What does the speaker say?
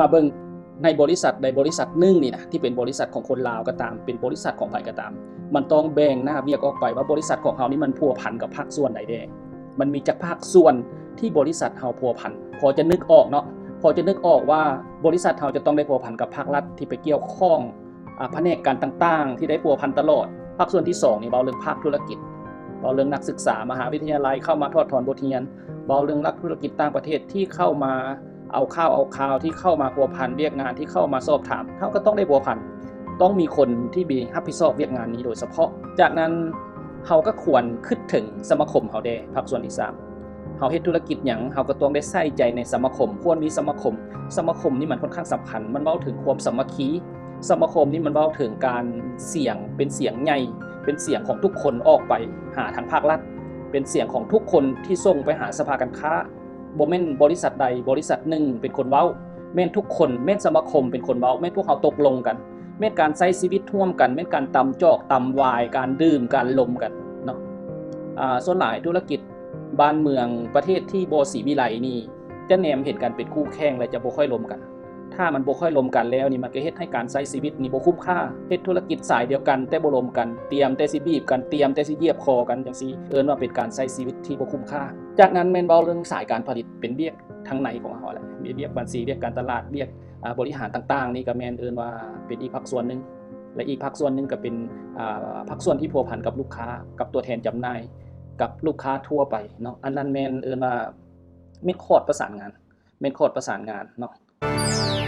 ມາເບິ່ງໃນບໍລິສັດໃດບໍລິສັດໜຶ່ງນີ້ນະ ທີ່ເປັນບໍລິສັດຂອງຄົນລາວກໍຕາມ ເປັນບໍລິສັດຂອງໃຜກໍຕາມ ມັນຕ້ອງແບ່ງໜ້າວຽກອອກໄປວ່າບໍລິສັດຂອງເຮົານີ້ມັນພົວພັນກັບພາກສ່ວນໃດແດ່ ມັນມີຈັກພາກສ່ວນທີ່ບໍລິສັດເຮົາພົວພັນ ພໍຈະນຶກອອກເນາະ ພໍຈະນຶກອອກວ່າບໍລິສັດເຮົາຈະຕ້ອງໄດ້ພົວພັນກັບພາກລັດທີ່ໄປກ່ຽວຂ້ອງ ອາ ພະແນກການຕ່າງໆ ທີ່ໄດ້ພົວພັນຕະຫຼອດ. ພາກສ່ວນທີສອງນີ້ເວົ້າເລື່ອງພາກທຸລະກິດ ເວົ້າເລື່ອງນັກສຶກສາມະຫາວິທະຍາໄລເຂົ້າມາຖອດຖອນບົດຮຽນ ເວົ້າເລື່ອງນັກທຸລະກິດຕ່າງປະເທດທີ່ເຂົ້າມາເອົາຂ່າວເອົາຄາວ ທີ່ເຂົ້າມາພົວພັນວຽກງານ ທີ່ເຂົ້າມາສອບຖາມ ເຮົາກໍຕ້ອງໄດ້ພົວພັນ ຕ້ອງມີຄົນທີ່ມີຮັບຜິດຊອບວຽກງານນີ້ໂດຍສະເພາະ. ຈາກນັ້ນເຮົາກໍຄວນຄິດເຖິງສະມາຄົມເຮົາແດ່ ພາກສ່ວນທີສາມ ເຮົາເຮັດທຸລະກິດຫຍັງ ເຮົາກໍຕ້ອງໄດ້ໃສ່ໃຈໃນສະມາຄົມ ຄວນມີສະມາຄົມ ສະມາຄົມນີ້ມັນຂ້ອນຂ້າງສຳຄັນ ມັນເວົ້າເຖິງຄວາມສາມັກຄີ ສະມາຄົມນີ້ມັນເວົ້າເຖິງການສຽງ ເປັນສຽງໃຫຍ່ ເປັນສຽງຂອງທຸກຄົນອອກໄປຫາທາງພາກລັດ ເປັນສຽງຂອງທຸກຄົນທີ່ສົ່ງໄປຫາສະພາການຄ້າ ບໍ່ແມ່ນບໍລິສັດໃດບໍລິສັດໜຶ່ງເປັນຄົນເວົ້າ ແມ່ນທຸກຄົນ ແມ່ນສະມາຄົມເປັນຄົນເວົ້າ ແມ່ນພວກເຮົາຕົກລົງກັນ ແມ່ນການໃຊ້ຊີວິດຮ່ວມກັນ ແມ່ນການຕຳຈອກຕຳວາຍ ການດື່ມ ການລົມກັນເນາະ. ອາ ສ່ວນຫຼາຍທຸລະກິດບ້ານເມືອງປະເທດທີ່ບໍ່ສີວິໄລນີ້ ຈະແນມເຫັນກັນເປັນຄູ່ແຂ່ງ ແລະ ຈະບໍ່ຄ່ອຍລົມກັນ. ຖ້າມັນບໍ່ຄ່ອຍລົມກັນແລ້ວນີ້ ມັນກໍເຮັດໃຫ້ການໃຊ້ຊີວິດນີ້ບໍ່ຄຸ້ມຄ່າ. ເຮັດທຸລະກິດສາຍດຽວກັນແຕ່ບໍ່ລົມກັນ ຕຽມແຕ່ຊິບີບກັນ ຕຽມແຕ່ຊິຢຽບຄໍກັນຈັ່ງຊີ້ ເອີ້ນວ່າເປັນການໃຊ້ຊີວິດທີ່ບໍ່ຄຸ້ມຄ່າ. ຈາກນັ້ນແມ່ນເວົ້າເລື່ອງສາຍການຜະລິດ ເປັນວຽກທາງໃນຂອງເຮົາແຫຼະ ວຽກບັນຊີ ວຽກການຕະຫຼາດ ວຽກ ອາ ບໍລິຫານຕ່າງໆ ນີ້ກໍແມ່ນເອີ້ນວ່າເປັນອີກພາກສ່ວນໜຶ່ງ ແລະ ອີກພາກສ່ວນໜຶ່ງກໍເປັນ ອາ ພາກສ່ວນທີ່ພົວພັນກັບລູກຄ້າ ກັບຕົວແທນຈຳໜ່າຍ ກັບລູກຄ້າທົ່ວໄປເນາະ. ອັນນັ້ນແມ່ນເອີ້ນວ່າແມ່ນຂອດປະສານງານ ແມ່ນຂອດປະສານງານເນາະ.